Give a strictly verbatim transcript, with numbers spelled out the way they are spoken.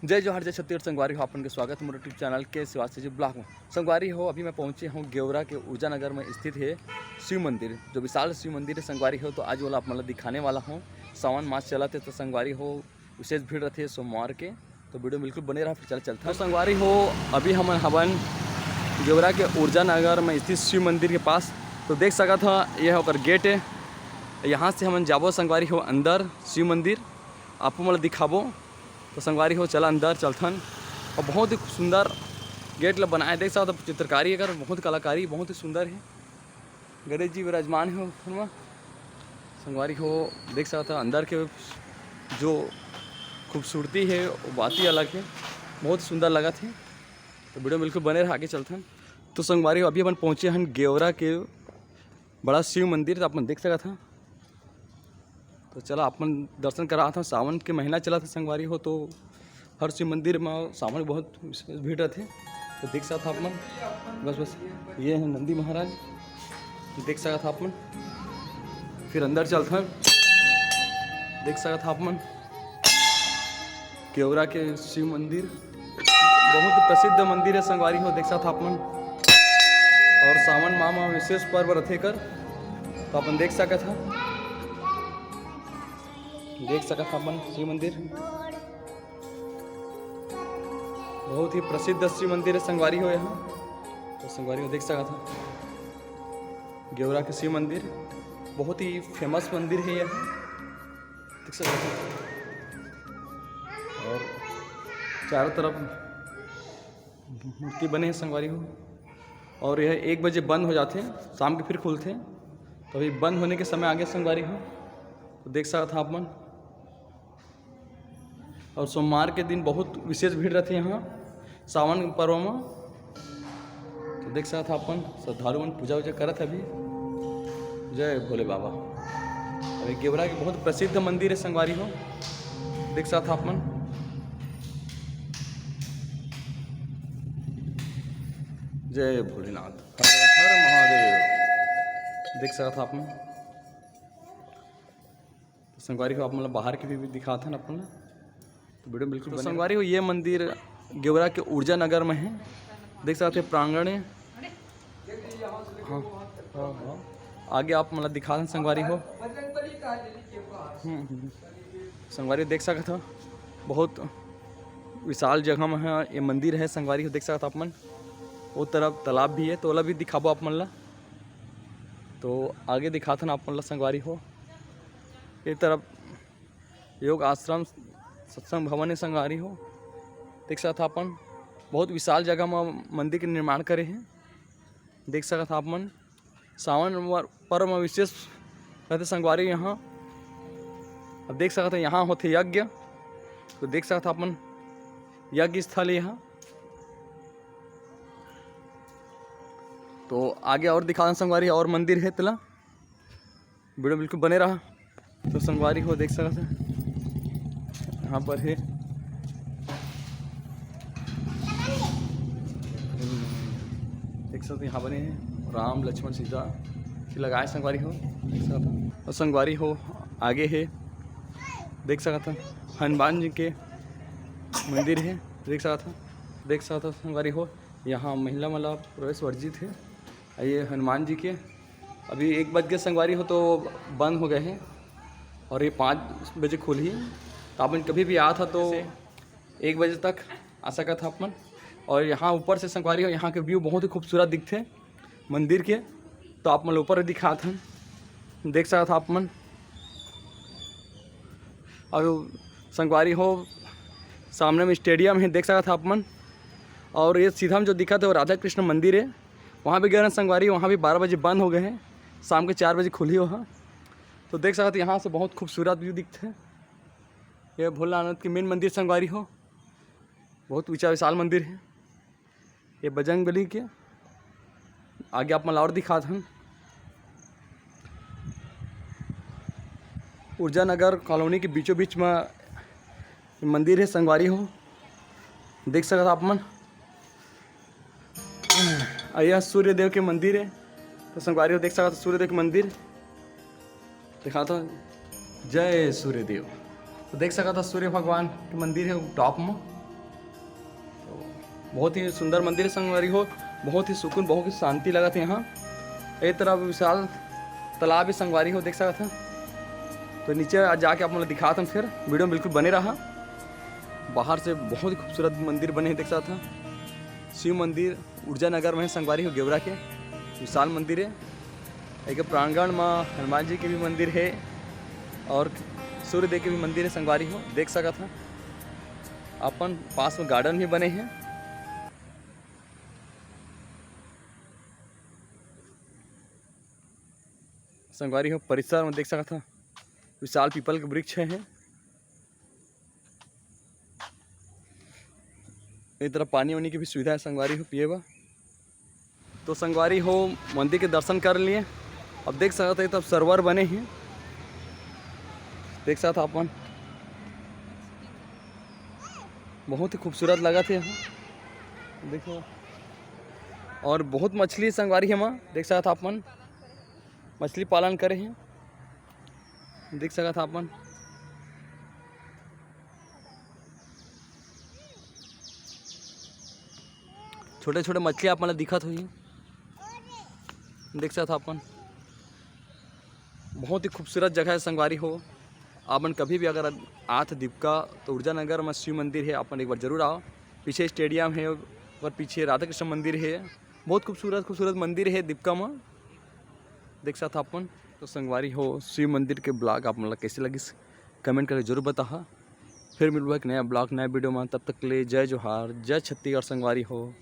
जय जोहार, जय छत्तीसगढ़। संगवारी हो, आपन के स्वागत हे मोर YouTube चैनल के शिवाजी ब्लॉग में। संगवारी हो, अभी मैं पहुंचे हूं गेवरा के ऊर्जा नगर में स्थित हे शिव मंदिर, जो विशाल शिव मंदिर हे। संगवारी हो, तो आज ओला आप मन ला दिखाने वाला हूं। सावन मास चलत हे, तो संगवारी हो, विशेष भीड़ रथे सोमवार के, तो वीडियो में बिल्कुल बने रहा। फिर चल चलता तो संगवारी हो, अभी हमन हवन गेवरा के ऊर्जा नगर में स्थित शिव मंदिर के पास। तो देख सकत ह, ये ओकर गेट हे। यहाँ से हमन जाबो संगवारी हो अंदर शिव मंदिर, आपो मन ला दिखाबो। तो संगवारी हो, चला अंदर चलथन। और बहुत ही सुंदर गेट ला बनाए, देख सकत हो चित्रकारी एकर, बहुत कलाकारी, बहुत ही सुंदर हे। गणेश जी विराजमान हे ऊपर में। संगवारी हो, देख सकत हो अंदर के जो खूबसूरती हे, वो बात ही अलग हे, बहुत सुंदर लगत हे। तो वीडियो में बिल्कुल बने रहा, आगे चलथन। तो संगवारी हो, अभी अपन पहुँचे हन गेवरा के बड़ा शिव मंदिर, तो अपन देख सकत हो। तो चला, अपन दर्शन करात हन। सावन के महीना चलत हे संगवारी हो, तो हर शिव मंदिर में सावन बहुत विशेष भीड़ रथे। तो देख सकत हो अपन, बस बस ये हे नंदी महाराज, देख सकत हो अपन। फिर अंदर चलथन, देख सकत हो अपन गेवरा के शिव मंदिर, बहुत प्रसिद्ध मंदिर हे संगवारी हो, देख सकत हो अपन। और सावन माह में विशेष पर्व रथे कर, तो अपन देख सकत हो, देख सकत हो अपन शिव मंदिर, बहुत ही प्रसिद्ध शिव मंदिर हे संगवारी हो। यहाँ तो संगवारी हो, देख सकत हो गेवरा के शिव मंदिर, बहुत ही फेमस मंदिर हे यहाँ, देख सकत हो। और चारों तरफ मूर्ति बने हे संगवारी हो, और यह एक बजे बंद हो जाथे, शाम के फिर खुलथे। तो अभी बंद होने के समय आगे संगवारी हो, तो देख सकत हो आप मन। और सोमवार के दिन बहुत विशेष भीड़ रथे यहाँ सावन पर्व में। तो देख सकत हो अपन, श्रद्धालु मन पूजा वूजा करत हे अभी। जय भोले बाबा। अभी गेवरा के बहुत प्रसिद्ध मंदिर हे संगवारी हो, देख सकत हो आप मन। जय भोलेनाथ, हर हर महादेव। देख सकत हो आप मन। तो संगवारी हो, आप मन ला बाहर के भी, भी दिखात हन अपन ला। तो वीडियो बिल्कुल तो बने संगवारी हो, ये मंदिर गेवरा के ऊर्जा नगर में हे, देख सकत हो प्रांगण हे। हाँ, हाँ, हाँ। आगे आप मन ला दिखात हन संगवारी हो। हम्म, हम्म। संगवारी देख सकत हो, बहुत विशाल जगह में हे ये मंदिर हे संगवारी हो, देख सकत हो आप मन। वो तरफ तालाब भी हे, तो ओला भी दिखाबो आप मन ला। तो आगे दिखात हन आप मन ला संगवारी हो। ये तरफ योग आश्रम सत्संग भवन हे संगवारी हो, देख सकत हो अपन। बहुत विशाल जगह में मंदिर के निर्माण करे हे, देख सकत हो आप मन। सावन वर-, पर्व में विशेष रथे संगवारी यहाँ। अब देख सकत हो यहाँ होथे यज्ञ, तो देख सकत हो अपन यज्ञ स्थल यहाँ। तो आगे और दिखा दें संगवारी, और मंदिर हे तेला। वीडियो बिल्कुल बने रहा। तो संगवारी हो देख सकत हे, यहाँ पर हे, देख सकत हो यहाँ बने हे राम लक्ष्मण सीता के लगाए संगवारी हो, देख सकत हो। और संगवारी हो आगे हे, देख सकत हो हनुमान जी के मंदिर हे, देख सकत हो, देख सकत हो संगवारी हो, यहाँ महिला मन ला प्रवेश वर्जित हे। ये हनुमान जी के अभी एक बज के संगवारी हो तो बंद हो गए हे और ये पाँच बजे खुलही। तो आप मन कभी भी आत हो तो एक बजे तक आ सकत हो आप मन। और यहाँ ऊपर से संगवारी हो, यहाँ के व्यू बहुत ही खूबसूरत दिखथे मंदिर के। तो आप मन ऊपर दिखात हन, देख सकत हो आप मन। और संगवारी हो, सामने में स्टेडियम हे, देख सकत हो आप मन। और ये सीधा में जो दिखत हे वो राधा कृष्ण मंदिर हे। वहाँ भी गए रहन संगवारी, वहाँ भी बारह बजे बंद हो गए हे, शाम के चार बजे खुलही ओहा। तो देख सकत हो यहाँ से बहुत खूबसूरत व्यू दिखथे। ये भोलानाथ के मेन मंदिर संगवारी हो, बहुत ऊंचा विशाल मंदिर हे। ये बजरंग बली के आगे आप मन ला और दिखात हन। ऊर्जा नगर कॉलोनी के बीचों बीच में मंदिर हे संगवारी हो, देख सकत हो आप मन। अउ यह सूर्य देव के मंदिर हे, तो संगवारी हो देख सकत हो सूर्य देव के मंदिर। दिखाता हूँ, जय सूर्य देव। तो देख सकत हो सूर्य भगवान के मंदिर हे टॉप में, बहुत ही सुंदर मंदिर हे संगवारी हो, बहुत ही सुकून, बहुत ही शांति लगत हे यहाँ। ए तरफ विशाल तालाब हे संगवारी हो, देख सकत ह। तो नीचे आज जाके आप मन ला दिखात हन, फिर वीडियो में बिल्कुल बने रहा। बाहर से बहुत ही खूबसूरत मंदिर बने हे, देख सकत ह। शिव मंदिर ऊर्जा नगर में हे संगवारी हो, गेवरा के विशाल मंदिर हे। एक प्रांगण में हनुमान जी के भी मंदिर हे और सूर्य देव के भी मंदिर हे संगवारी हो, देख सकत ह। अपन पास में गार्डन भी बने हे। संगवारी हो, परिसर में देख सकत ह, विशाल पीपल के वृक्ष हे। ए तरफ पानी वानी के भी सुविधा हे संगवारी हो, पिए बर। तो संगवारी हो, मंदिर के दर्शन कर लिए। अब देख सकत ह, ए तरफ सरोवर बने हे, देख सकत ह अपन, बहुत ही खूबसूरत लगत हे यहाँ, देखो। और बहुत मछली संगवारी हे, एमा देख सकत ह अपन, मछली पालन करे हे, देख सकत ह अपन। छोटे-छोटे मछली आप मन ल दिखत होही, देख सकत ह अपन। बहुत ही खूबसूरत जगह हे संगवारी हो। आप मन कभी भी अगर आत दीपका, तो ऊर्जा नगर में शिव मंदिर हे, आप मन एक बार जरूर आओ। पीछे स्टेडियम हे, ओकर पीछे राधा कृष्ण मंदिर हे। बहुत खूबसूरत खूबसूरत मंदिर हे दीपका में, देख सकत ह अपन। तो संगवारी हो, शिव मंदिर के ब्लॉग आप मन ला कैसे लगिस, कमेंट करके जरूर बताहा। फिर मिलबो एक नया ब्लॉग, नया वीडियो में। तब तक के लिए जय जोहार, जय छत्तीसगढ़ संगवारी हो।